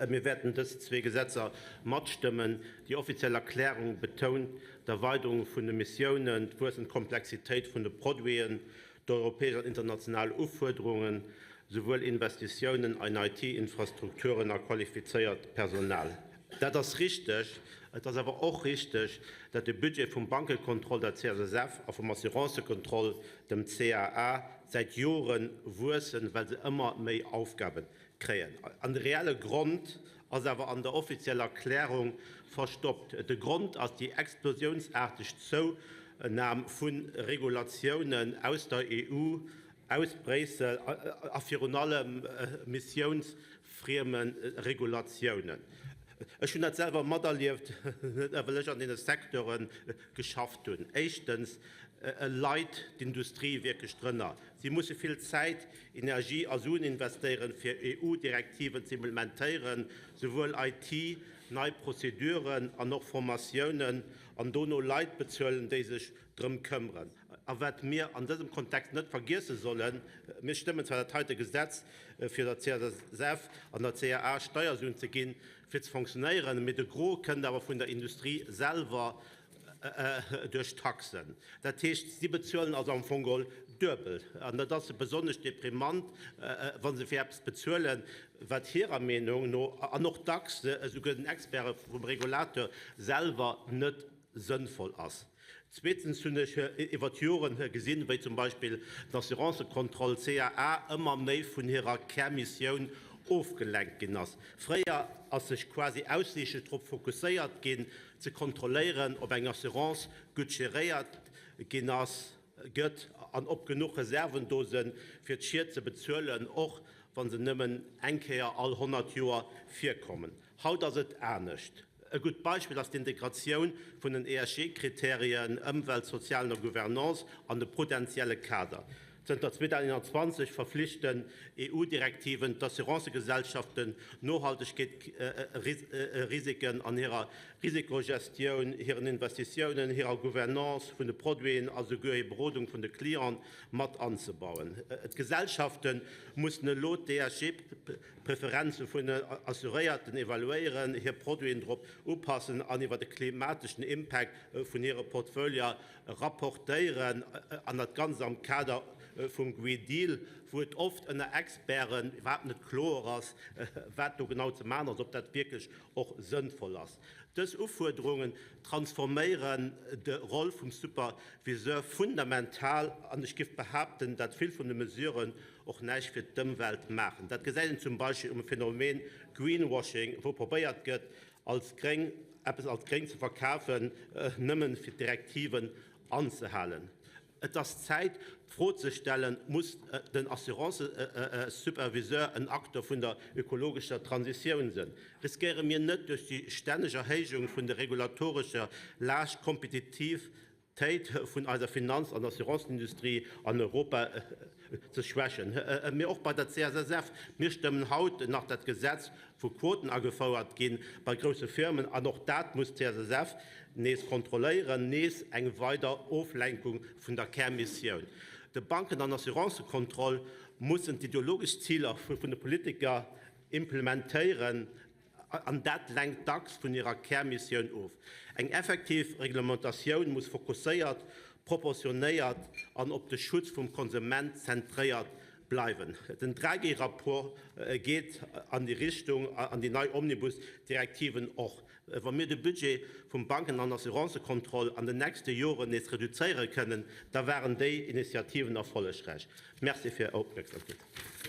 Mir wäerten dës zwee Gesetzer matstëmmen. Déi offiziell Erklärung betount d'Erweiderung vun de Missiounen, d'wuessend Komplexitéit vun de Produiten, d'europäesch an international Ufuerderungen, souwuel Investitiounen an IT-Infrastrukturen a qualifizéiert Personal. Dat ass richteg. Et ass awer och richteg, datt de Budget vum Bankekontroll, der CSSF, a vum Assurancekontroll, dem CAA, säit Jore wuessen, well se ëmmer méi Aufgabe kréien. An de reelle Grond ass awer an der offizieller Erklärung verstoppt. De Grond ass déi explosiounsaarteg Zounam vu Regulatiounen aus der EU, aus Bréissel a virun allem missiounsfrieme Regulatiounen. Ech hunn dat selwer materlieft, well ech an deene Secteure geschafft hunn. Éischtens leit d'Industrie wierklech drënner. Si musse vill Zäit, Energie a Suen investéieren, fir EU-Direktiven ze implementéieren, souwuel IT, nei Prozeduren an och Formatiounen, an dono Leit bezuelen, déi sech drëm këmmeren. A wat mir an dësem Kontext net vergiesse sollen, Mir stëmmen zwar dat heite Gesetz, fir der CSSF an der CAA Steiersuen ze ginn, fir ze fonctionnéieren, mee de Gros kënnt awer vun der Industrie selwer duerch d'Taxen. Dat heescht, si bezuelen also am Fong geholl duebel. An dat ass besonnesch deprimant, wa se fir eppes bezuelen, wat hirer Meenung no, an och dacks esouguer den Experte vum Regulateur selwer, net sënnvoll ass. Zweetens hunn ech iwwer d'Joren gesinn, wéi zum Beispill d'Assurancëkontroll, CAA, ëmmer méi vun hirer Kärmissioun ofgelenkt ginn ass. Fréier ass sech quasi ausschliisslech drop fokusséiert ginn, ze kontrolléieren, ob eng Assurance gutt geréiert ginn ass, gëtt an ob genuch Reserven do sinn, fir d'Schied ze bezuelen, och wa se nëmmen eng Kéier all 100 Joer virkommen. Haut ass et anescht. E gutt Beispill ass d'Integratioun vun den ESG-Kriterien, Ëmwelt, Sozialen a Gouvernance, an de prudentielle Kader. Zënter 2021 verflichten EU-Direktiven d'Assurancëgesellschaften, Nohaltegkeetsrisiken an hirer Risikogestioun, hiren Investitiounen, hirer Gouvernance vun de Produiten a souguer hir Berodung vun de Clienten mat anzebauen. D'Gesellschafte mussen elo d'ESG-Preferenze vun den Assuréierten evaluéieren, hir Produiten drop upassen an iwwer de klimateschen Impact vun hire Portfolioe rapportéieren, an dat Ganzt am Kader vum Green Deal, wou et oft ënner Experten iwwerhaapt net kloer ass, wat do genau ze maachen ass, ob dat wierklech och sënnvoll ass. Dës Ufuerderungen transforméieren de Roll vum Superviseur fundamental, an ech géif behaapten, dat vill vun de Mesuren och näischt fir d'Ëmwelt maachen. Dat gesäit een zum Beispill um Phänomen Greenwashing, wou probéiert gëtt, als gréng, eppes als gréng ze verkafen, nëmmen fir d'Direktiven anzehalen. Et ass Zäit, d'Fro ze stellen, Muss den Assurancësuperviseur en Acteur vun der ökologescher Transitioun sinn? Riskéiere mir net duerch déi stänneg Erhéijung vun der regulatorescher Laascht d'Kompetitivitéit vun eiser Finanz an Assuranceindustrie an Europa ze schwächen. Mee och bei der CSSF, mir stëmmen haut nach dat Gesetz, wou Quoten agefouert gi bei grousse Firmen, an och dat muss d'CSSF nees kontrolléieren, nees eng weider Oflenkung vun der Kärmissioun. De Banken an Assurancekontroll mussen d'ideologesch Ziler vun de Politiker implementéieren. An dat lenkt dacks vun hirer Kärmissioun of. Eng effektiv Reglementatioun muss fokusséiert, proportionéiert an op de Schutz vum Konsument zentréiert bleiwen. Den Draghi-Rapport geet an déi Richtung an déi nei Omnibus-Direktiven och. Wa mir de Budget vum Banken an Assurancekontroll an den nächste Joren nees reduzéiere kënnen, da waren déi Initiativen erfollegräich. Merci fir Är Opmierksamkeet.